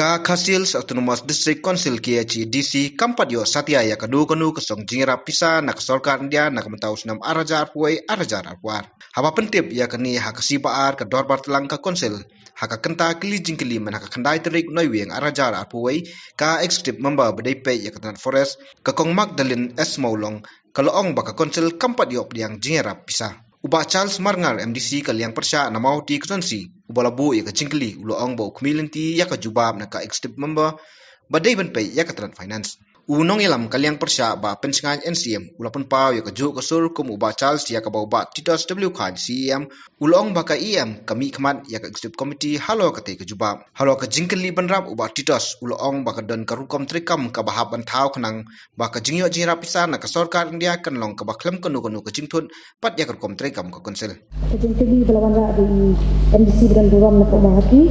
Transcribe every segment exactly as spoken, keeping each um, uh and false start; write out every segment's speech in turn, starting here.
Ka Khasi Hills Autonomous District Council, K H A D C, kam pat ïoh satia ïa kano kano ka song jingïarap pisa na ka sorkar India na ka bynta u snem ar hajar arphew wei ar hajar arphew ar. Haba pyntip ïa kane ha ka sngi Ba-ar ka dorbar tlang ka Council, ha ka kynta kylli jingkylli mynta ka khyndai tarik Naiwieng ar hajar arphew wei, ka Executive Member ba dei peit ïa ka tnat Forest, ka Kong Magdalene S Mawlong, ka la ong ba ka Council kam pat ïoh pdiang jingïarap pisa. U Bah Charles Marngar, M D C ka liang pyrshah na Mawhati Constituency, uba la buh ïa ka jingkylli, u la ong ba u khmih lynti ïa ka jubab na ka Executive Member ba dei ban peit ïa ka tnat Finance. U nongïalam ka liang pyrshah Bah Penshngaiñ N C M, u la pynpaw ïa kajuh ka sur kum u Bah Charles ïa kaba u Bah Titos W Chyne C E M, u la ong ba ka E M ka mihkhmat ïa ka Executive Committee halor katei ka jubab. Halor ka jingkylli bynrap u Bah Titos, u la ong ba ka don ka rukom treikam kaba hap ban thaw khnang ba ka jingïoh jingïarap pisa na ka sorkar India kan long kaba khlem kano kano ka jingthut pat ïa ka rukom treikam ka Council. Ka jingkylli ba la wanrah da i M D C ba don burom na ka Mawhati.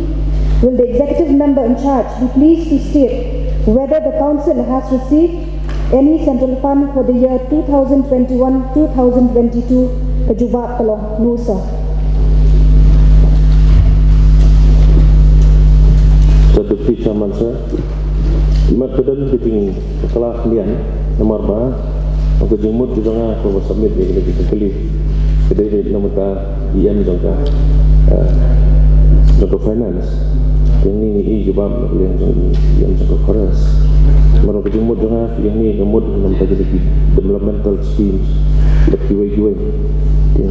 Will the executive member in charge be pleased to state whether the council has received any central fund for the year two thousand twenty-one two thousand twenty-two? Ka jubab ka long no, sir. Sir Deputy Chairman, sir, mat ka don ka jingkylla khyndiat namar ba ka jingmut jong nga kaba submit ïa kane ka jingkylli ka dei na ka bynta E M jong ka, eh, jong ka Finance. Te ngi ngi ïohi jubab na ka liang jong E M jong ka Forest. Namar ka jingmut jong nga ïa ngi ka mut na ka bynta ki developmental schemes bad kiwei kiwei. Te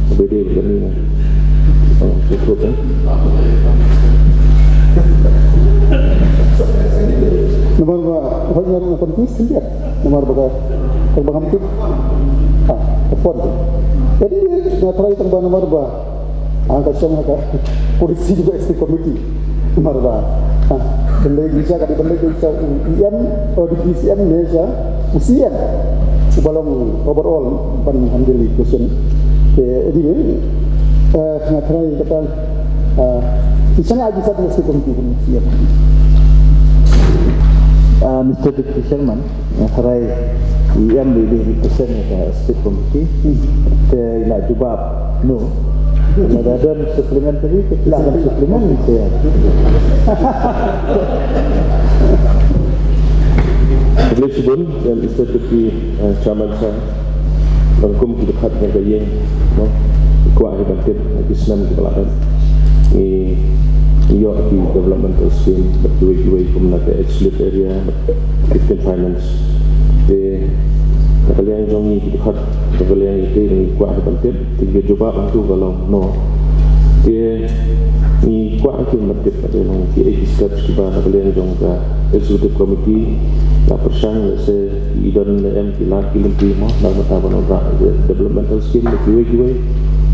kaba dei ba kane nga, oh, cukup, eh. Namar ba hoi nga ruh nga confuse khyndiat. Namar ba ka, tang ba ngam tip. Ah, ka phone. Jadi nga try tang ba namar ba, ah, ka shong ha ka policy jong ka Executive Committee. Namar ba, ah, ban leit sha ka, ban leit sha u E M, oh, Deputy C M ne sha u C M. Uba long overall ban handle question. Te, anyway, eh, nga try kata, ah, i shong ha ka Executive Committee ban C M. Ah, Mister Deputy Chairman, nga try E M dei dei represent ïa ka Executive Committee. Te i la jubab no. Lada don supplementary, te i la don supplementary. Khublei shibun, ïa Mister Deputy, eh, Chairman, sir. Bad kum ki dkhot jong ka ïing, no, kwah hi ban tip ha ki snem kiba la dep. Ngi, ngi ïoh ki developmental scheme bad kiwei kiwei kum na ka exclusive area bad fifteen finance. Te na ka liang jong ngi ki dkhot, na ka liang ïa ki ngi kwah hi ban tip. Te ka jubab hangtu ka long no. Te ngi kwah hi ban tip, te long ki ei ki steps kiba na ka liang jong ka executive committee la pyrshang, lehse i don ne em ki lad ki lynti mo na ka bynta ban wanrah developmental scheme ne kiwei kiwei,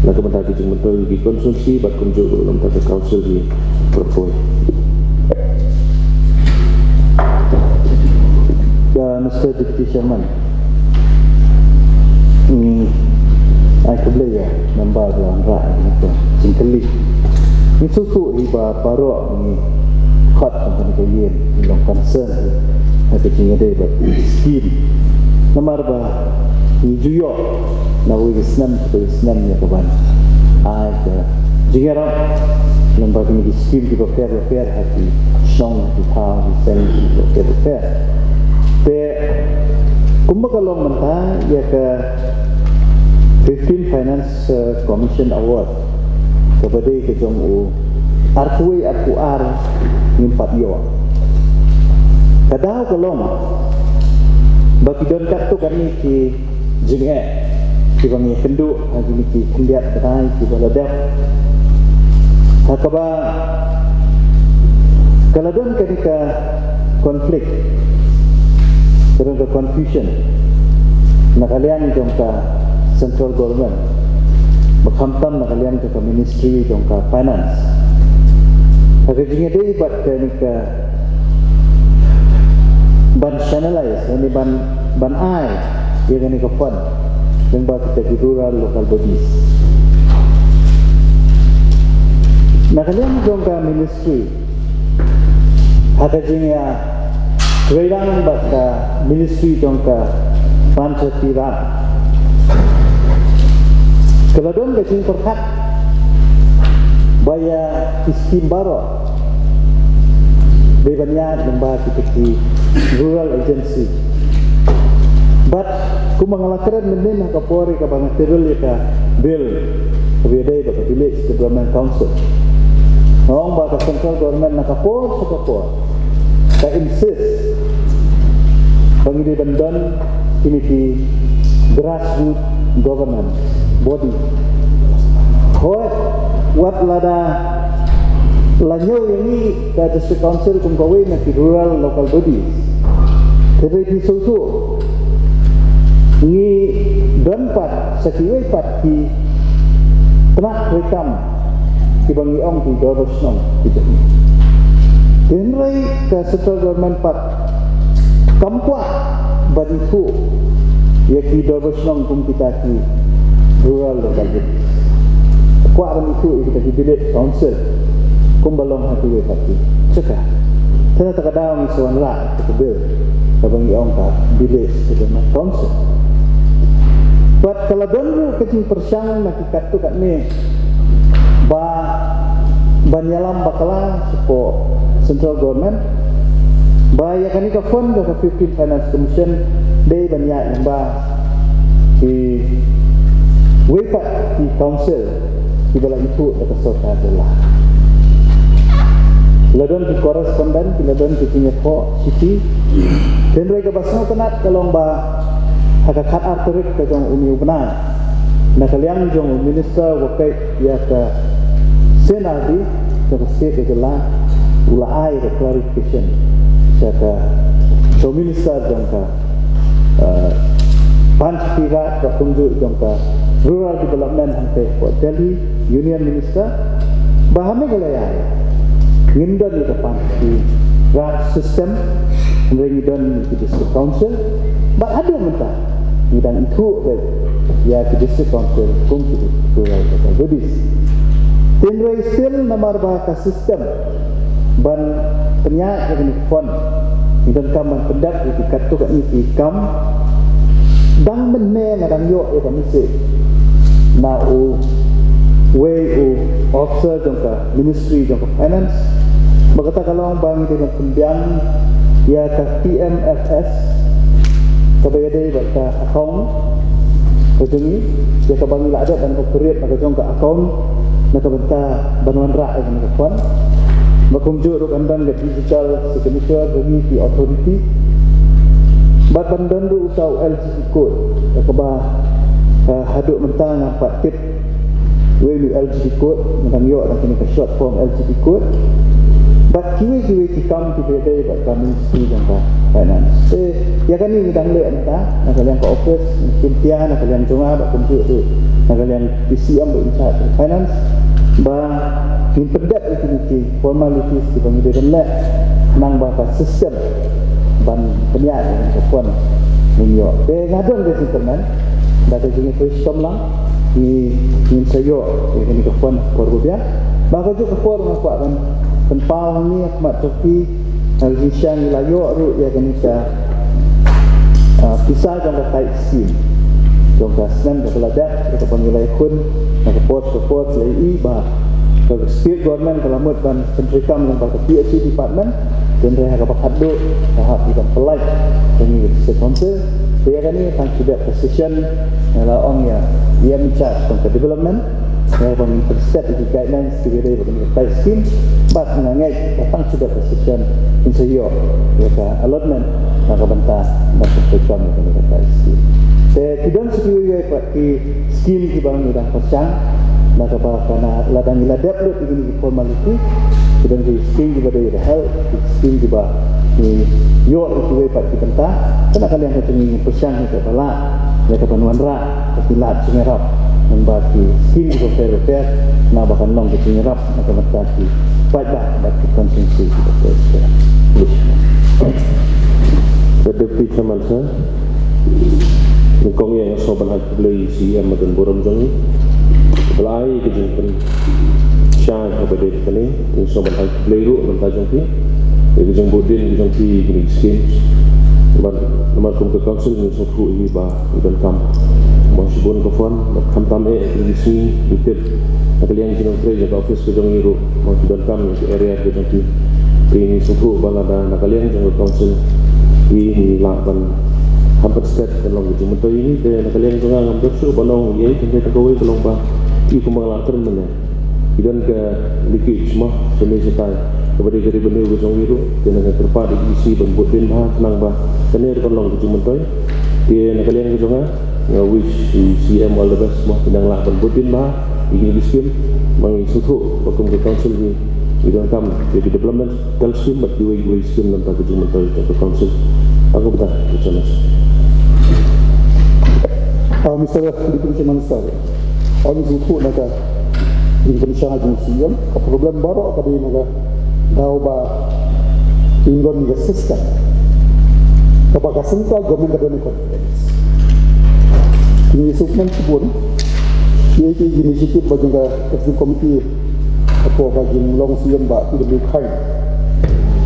na ka bynta ki jingmyntoi ki constituency bad kumjuh ruh na ka bynta ka council hi. Pyrthei. Ya, Mister Deputy Chairman. Hmm, ai khublei ïa member ba wanrah ïa kane ka jingkylli. Ngi sngewthuh hi ba baroh ngi khot ha kane ka ïing ngi long concern ha ka jingïadei bad skim. Namar ba ngi ju ïoh na kawei ka snem sha kawei ka snem ïa ka ban ai ka jingïarap lyngba kine ki skim kiba pher bapher ha ki shnong, ha ki thaw, ha ki seng kiba pher bapher. Te kumba ka long mynta ïa ka fifteen Finance, uh, Commission Award kaba dei ka jong u arphew wei arphew ar ngim pat ïoh. Ka daw ka long ba ki don katto katne ki jingeh kiba ngi kynduh ha kine ki khyndiat bnai kiba la dep, ha kaba ka la don kane ka conflict, ka don ka confusion na ka liang jong ka central government, ba khamtam na ka liang jong ka ministry jong ka finance, ha ka jingïadei bad kane ka ban channelize, yani ban, ban ai ïa kane ka fund lyngba kita ki rural local bodies. Na ka liang jong ka ministry, ha ka jingïatreilang bad ka ministry jong ka Panchayati Raj, ka la don ka jingpyrkhat ba ïa ki skim baroh Dei ban ïaid lyngba kita ki rural agency. Bad kumba nga la kren mynnin ha ka por ïa kaba nga table ïa ka bill kaba ïadei bad ka Village Development Council, nga ong ba ka central government na ka por sha ka por ka insist ba ngi dei ban don kine ki grassroots governance body. Hooid, wat lada la ñiew ïa ngi ka District Council kum kawei na ki rural local bodies, te dei ki sngewthuh ngi don pat sa kiwei pat ki tnat treikam kiba ngi ong ki dorbar shnong ki jong ngi. Te hynrei ka central government pat kam kwah ban ithuh ïa ki dorbar shnong kum kita ki rural local bodies. Kwah ban ithuh ïa kita ki village council kumba long ha kiwei pat ki jaka. Te na kata ka daw ngi sa wanrah ïa ka bill kaba ngi ong ka Village Development Council. Bad ka la don ruh ka jingpyrshang na ki katto katne ba ban ïalam bakla sha ka central government ba ïa kane ka fund ka fifteen Finance Commission dei ban ïaid lyngba kiwei pat ki council kiba la ithuh da ka sorkar jylla. La don ki correspondent, ki la don ki jingïathoh shithi. Hynrei kaba sngewtynnat ka long ba ha ka khatar tarik ka jong une u bnai, na ka liang jong u minister uba peit ïa ka C and R D jong ka state ka jylla, u la ai ka clarification sha ka, sha u minister jong ka, eh, Panchayati Raj bad kumjuh jong ka Rural Development hangtei hapoh Delhi, Union Minister, ba ha Meghalaya ngim don ïa ka Panchayati Raj system, hynrei ngi don ïa ki District Council. Bad haduh mynta ngi dang ithuh beit ïa ki District Council kum ki rural local bodies. Hynrei still namar ba ka system ban pynïaid ïa kane ka fund ngi donkam ban pyndep ïa ki katto katne ki kam. Dang mynne nga dang ïoh ïa ka message na uwei u officer jong ka Ministry jong ka Finance ba kata ka long ba ngi dei ban pynbiang ïa ka P M F S kaba ïadei bad ka account ka jong ngi, ïa kaba ngi la dep ban operate na ka jong ka account na ka bynta ban wanrah ïa kane ka fund. Ba kumjuh ruh kan don ka digital signature jong ngi ki authority. Bad ban don ruh uta u L G D code, ïa kaba, eh, haduh mynta ngam pat tip uei u L G D code, nga dang ïoh dang kane ka short form L G D code. Bad kiwei kiwei ki kam kiba ïadei bad ka Ministry jong ka Finance. Te ïa kane ngi dang leh mynta na ka liang ka office, ngi shim khia na ka liang jong nga bad kumjuh ruh na ka liang P C M ba in charge Finance, ba ngin pyndep ïa kine ki formalities kiba ngi dei ban leh khnang ba ka system ban pynïaid ïa ka fund ngin ïoh. Te nga don ka jingkyrmen bad ka jingïathuh shitom lang, ngi, ngin sa ïoh ïa kane ka fund por ba biang. Bad kajuh ka por nga kwah ban pynpaw hangne ha khmat jong phi, ha ka jingshisha ngi la ïoh ruh ïa kane ka, ah, pisa jong ka Tithe Scheme jong ka snem kaba la dep, ïa kaba ngi la ïakhun na ka por sha ka por, la ïohi ba ka State Government ka la mut ban pyntreikam lyngba ka P H E department. Hynrei ha kaba khatduh ka hap ban pyllait ka ngi ka District Council. Te ïa kane tang shu dep ka session, nga la ong ïa i M in charge jong ka development, ïa ba ngin pynset ïa ki guidelines kiba dei bad kane ka Tithe Scheme. Bad nga ngeit ba tang shu dep ka session ngin sa ïoh ïa ka allotment na ka bynta ban pyntreikam ïa kane ka Tithe Scheme. Te ki don sa kiwei pat ki scheme kiba ngi dang pyrshang, na kaba ka na la dang ngi la dep lut ïa kine ki formality. Ki don ki scheme kiba dei ïa ka health, ki scheme kiba ngi ïoh ïa kiwei pat ki bynta. Te na ka liang ka jong ngi ngi pyrshang ïa kaba lah ïa ka ban wanrah ïa ki lad jingïarap lyngba ki scheme kiba pher bapher, na ba kan long ka jingïarap na ka bynta ki paidbah bad ki constituency kiba pher bapher. Ka Deputy Chairman Sir. Nyngkong ïa nga sngewbha ban ai khublei ïa i C E M ba don burom jong ngi ba la ai ka jingpynshai kaba dei kane. Nga sngewbha ban ai khublei ruh na ka bynta jong phi ïa ka jingbuddien ka jong phi ïa kine ki schemes. Namar, namar kum ka council ngi sngewthuh hi ba ngi donkam mo shibun ka fund, bad khamtam eh ha kine ki sngi ngi tip na ka liang ki nongtrei jong ka office ka jong ngi ruh mo ki donkam ïa ka area ka jong phi. Te ngi sngewthuh ba lada na ka liang jong ka council ngi lah ban hampyrkhat ban long ka jingmyntoi ïa ngi, te na ka liang jong nga ngam don shuh ban ong ïa ka, hynrei tang kawei ka long ba ïa kumba nga la kren mynne, ngi don ka leakage mo shane shatai kaba dei ka revenue ka jong ngi ruh, te nga kyrpad ïa ka E C ban bud dien bha khnang ba kane ruh kan long ka jingmyntoi. Te na ka liang ka jong nga, nga wish ïa u C M all the best mo, pynlong lah ban bud dien bha ïa kine ki skim. Ba ngi sngewthuh ba kum ka council ngi, ngi donkam ïa ki development, ka skim bad kiwei kiwei ki skim na ka bynta ka jingmyntoi jong ka council. Ïa kaba mynta, ka jong nga. Ah, Mister Deputy Chairman, Sir, ngi sngewthuh na ka jingpynshai jong u C M, ka problem baroh ka dei na ka daw ba kin don ka system kaba ka central government ka don ka confidence. Ngi sngewthuh shibun ïa ki initiative ba jong ka executive committee, hapoh ka jinglong C M Bah P W Khaing,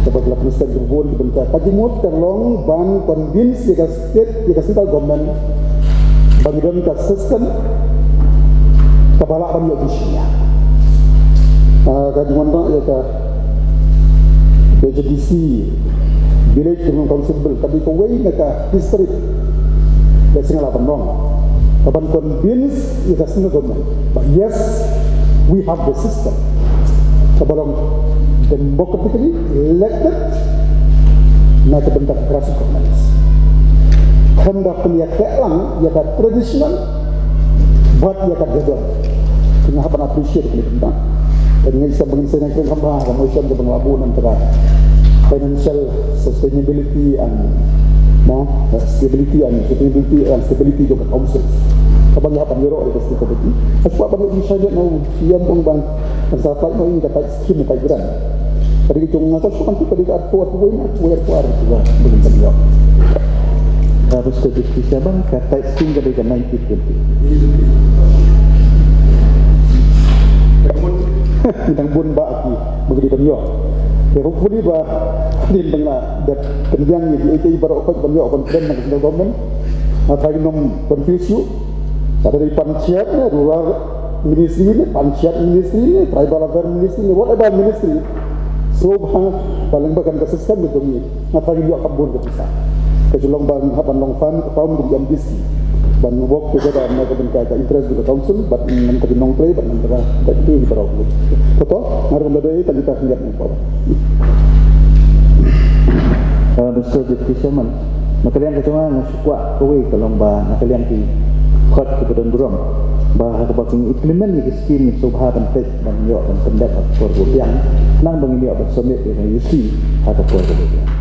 kaba la pynstad shibun ki bynta. Ka jingmut ka long ban convince ïa ka state, ïa ka central government ba ngi don ka system kaba lah ban ïoh jingshaniah. Ah, ka jingwan ïa ka H D C, Village Development Council Bill, ka dei kawei na ka history. Ka sngew la ban long, ka ban convince ïa ka central government ba yes, we have the system kaba long democratically elected na ka bynta ka grassroots governance. Khlem da pynïakhleh lang ïa ka traditional bad ïa ka jadon. Te nga hap ban appreciate ka bynta. Te nga ngeit sa ba ngin sa ïa kren kham bha ka motion kaba nga la buh na ka bynta ka financial sustainability and, no, stability and sustainability and stability jong ka council. Kaba nga hap ban ïaroh ïa ka state committee. Ka shuwa ban ïa shai na u C M ong ban, ban sa apply noh ïa ka type scheme, type grant. Ka dei ka jong nga ka shuwa kan tu ka dei ka arphew, arphew wei na arphew wei, arphew ar tu ka dei ka jong. Ah, Mister Deputy Chairman, ka type scheme ka dei ka nineteen twenty. Ngi dang bun bah ki ba ki dei ban ïoh. Te hopefully ba hadien ba nga la dep pynbiang ïa kiei kiei baroh khoit ban ïoh confidence na ka central government. Nga tharai ngim confuse shuh. Lada dei panchayat ne, rural ministry ne, panchayat ministry ne, tribal affair ministry ne, whatever ministry, sngewbha ba lyngba kane ka system ka jong ngi, nga tharai ngin ïoh kam bun ka pisa. Ka shu long ba ngin hap ban long firm, firm kum M D C ban work together na ka bynta ka interest jong ka council bad na ka bynta ki nongtrei bad na ka bynta ki baroh. Toto, nga ruh ban da dei tang kita khyndiat. Ah, Mister Deputy Chairman, na ka liang ka jong nga, nga shu kwah kawei ka long ba na ka liang ki khot kiba don burom, ba haba kin implement ïa ki scheme, sngewbha ban peit ban ïoh ban pyndep ha ka por ba biang, khnang ba ngin ïoh ban submit ïa ka U C ha ka por ba biang.